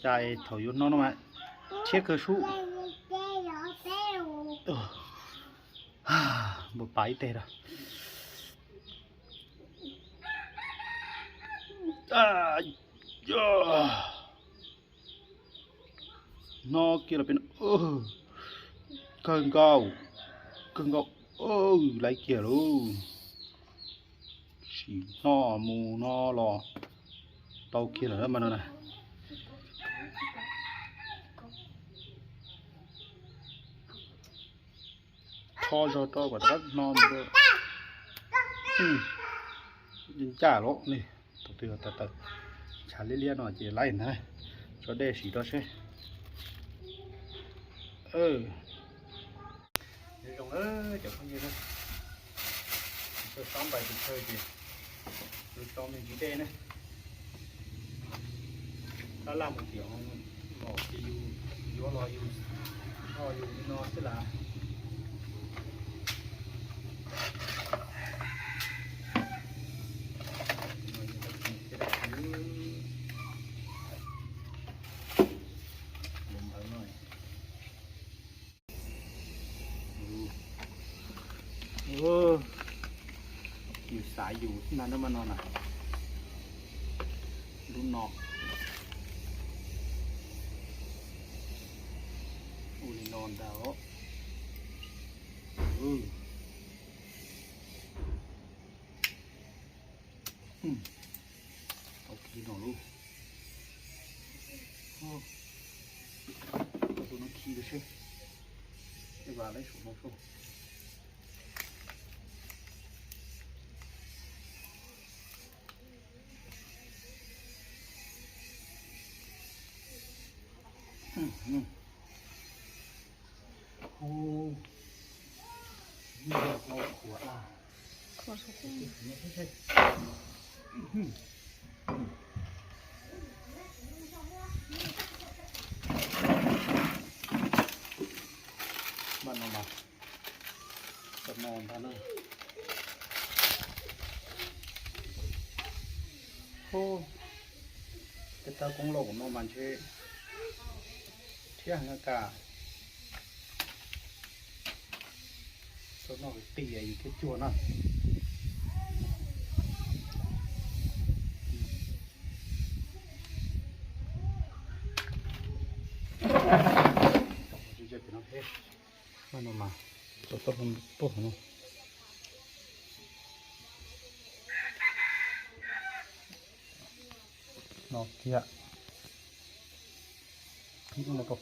Cas thaum yuav no no mas thiab kawg sub. Npua pas ib teg rau. No kiag los peb, kawg nkaus, kawg nkaus, laiv kiag lauj. Sim no mus no los tau kiag lawm mas no na. Tho zog rau kom rov qab no mus. Ncaj los ne, thaum twg tawm tawm tshav liab liab no ces laib ntag. Tso dej sim rau seb. Nyob zoo cov phooj ywg na, txawj xab npais tus chaw ces yus tso me ntsis dej na. Tab laj mus tiam no ces yus yuav los yus tso yus li no xwb las. Yus xav yus xwb ntag na mas no na. Lub no ua li no ntag os. Tau khi no lub. Tus no khi rau seb. Ej, vas laib saum no soj. Npaj no mas, npaj no ntag na. Tej tag koob lauj no mas ntshe thiab heev ka. Tau noj tias yus thiab cuag na. Mas no mas, tau tuaj no. No kiag. Qhib no rau.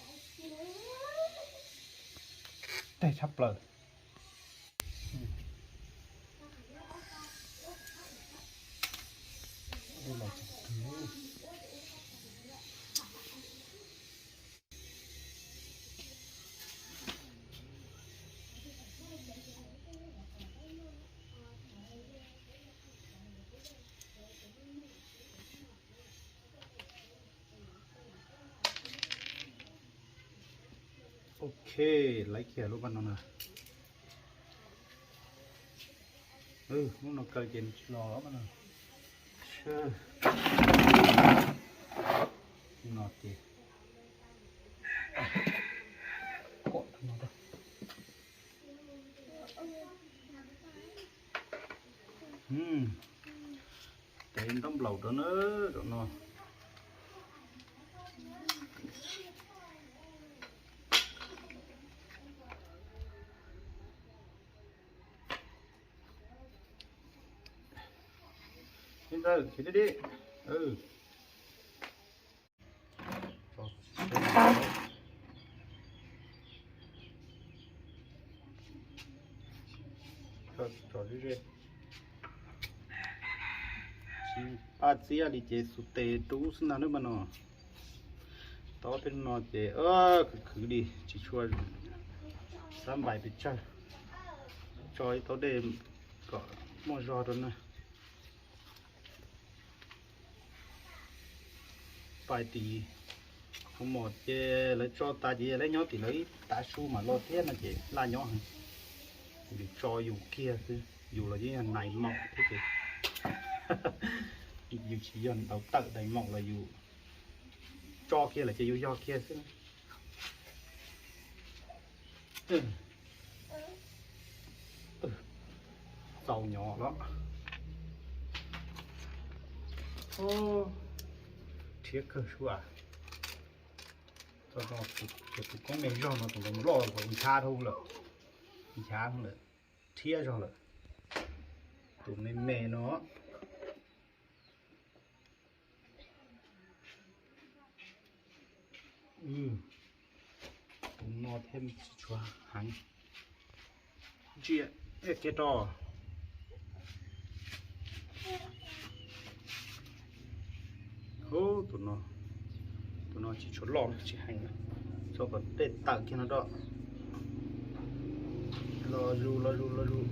Teg tshaj plaws. Ok, laib kiag lub npaj no na. Lub no kaw ces nws tsis los no. No ces kom no. Tev ntaub nplaum rau na, rau no. Li ntawd khiav li li. Tsis paj txiab li ces xus tes rub xwb ntag nawb mas no. Tob tej no ces khwv khwv li tsis tshua xab npais pes tsawg. Tso ib taub dej kom muaj zog rau na. Pais tim Hoo Mom ces lawv tso tas ces lawv nyob tim lawv ib tav su mam los thiab no ces laj nyob heev. Yus tso yus kiag xwb, yus los yeej yog nais maum thiab ces Tsis yog ntau tawm dais maum los yus tso kiag lawm ces yus yog kiag xwb. Txaus nyob los. Rhiab kawg sua. Tus koob me zog no tus loj loj nchav dhau lawm, nchav lawm, rhiab zog lawm. Tus me me no tus no thiab tsis tshua heev. Ntsia kiag rau. Tus no, tus no tsis tshua loj tsis heev, txhob kom tej tawm kiag no rau. Los zus los zus los zus.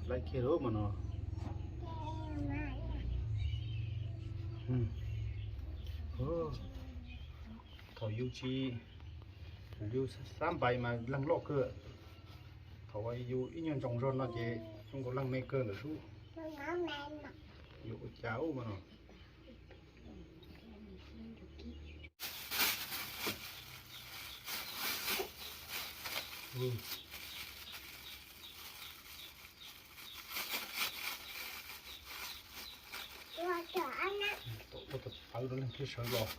Laiv kiag lub mas no. Thaum yus tsis, yus xab npais mas leeg loj kawg. Thaum yus ib nyuag ntsoos zog no ces zoo nkaus leeg me kawg ntawm sub. Yuav ua cas ub mas no. Ua tas pawv rau leej twg sawv los.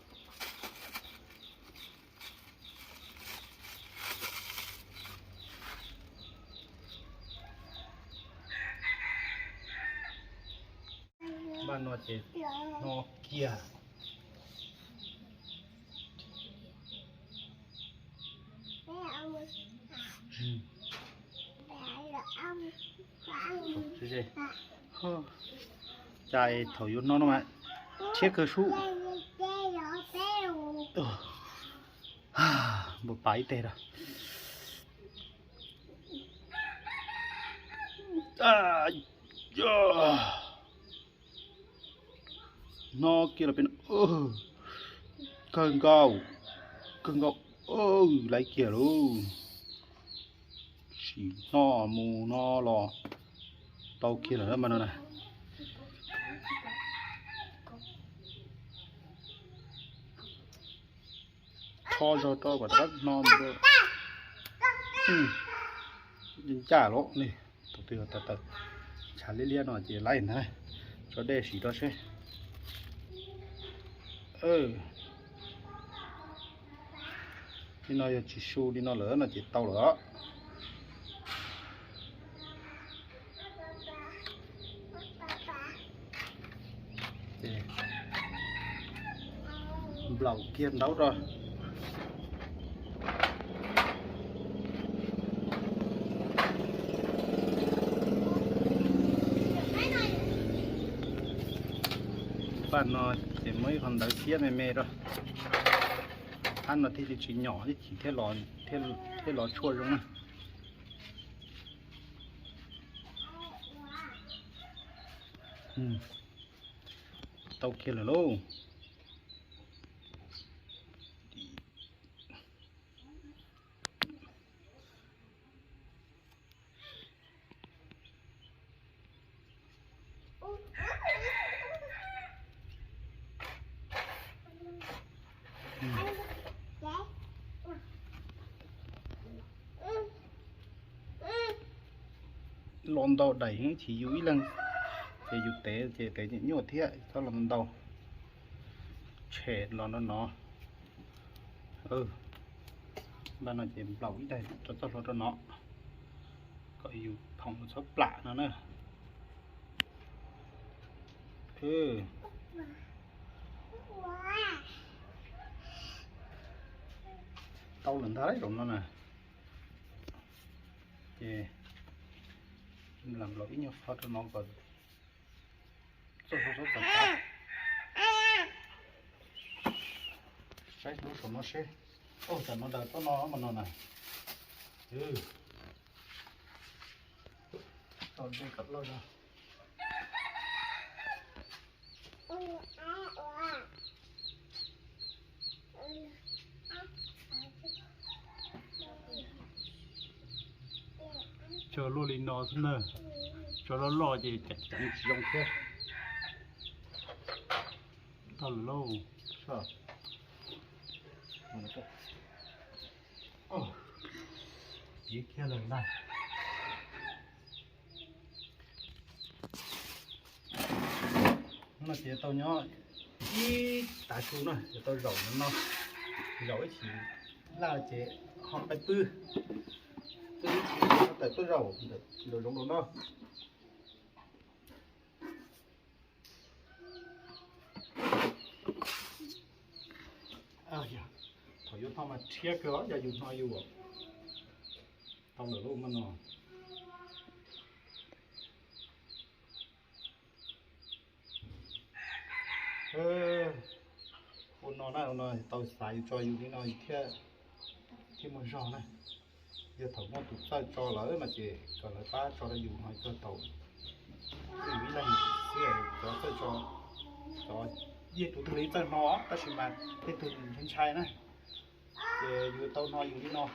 Npaj no ces hno kiag. Cas thaum yuav hno no mas thiab kawg sub. Npau pas ib teg rau. Hno kiag los pem no. Kawg nkaus, kawg nkaus. Laiv kiag lauj. Sim hno mus no los tau kiag lawm mas no na. Tho zog rau kom rov qab hno mus. Ncaj los ne, tus twg tawm tawm ntshav liab liab no ces laib ntag. Tso dej sim rau seb. Li no yog tsis su li no lawm no ces tau lawm. Nplaum kiag ntaub rau. Paj no ces muab ib qho ntawv xiab me me rau. Ab no thiaj li tsis nyom ib chim thiaj los tshuaj zoo na. Tau kiag lawm lauj. Los ntau daim heev, tsis yus ib leeg ces yus tev ces tev nyuaj nyuaj thiab, txhob los ntau. Tshem los no no. Npaj no ces nplaum ib daim rau txoj hlua rau no, kom yus phoom txhob plam no na. Tau lawm ntag lauj no na. Ces lam nplaum ib nyuag qho rau no kom txoj hlua txhob txav txav. Saib lub saum no seb. Oj, tam no ntawm tsob no mas no na. Tso dej kom loj zog. Tso luaj li no xwb na, tso loj loj ces ceev tsis zoo thiab. Tau lawm lauj. Piv kiag lawm ntag. No ces tau nyob ib tav su na, ces tau zaum no, zaum ib chim laj ces ho peb pwb, pwb ib chim tawm tuaj zaum ntawm zoov rau no. Thaum yuav tho mas rhiab kawg os, yog yus hno yus. Tau lawm lauj mas no. Ua no na, ua no tau xav yus tso yus li no thiaj, thiaj muaj zog na. Yog thaum muaj tus txawj tso lawm no ces kom lawv pab tso rau yus no kawg tau. Ib leeg xwb cov txawj tso, cov yeej tus twg li txawj hno tab sis mas tej tug ntshai ntshai na, ces yus tau hno yus li no.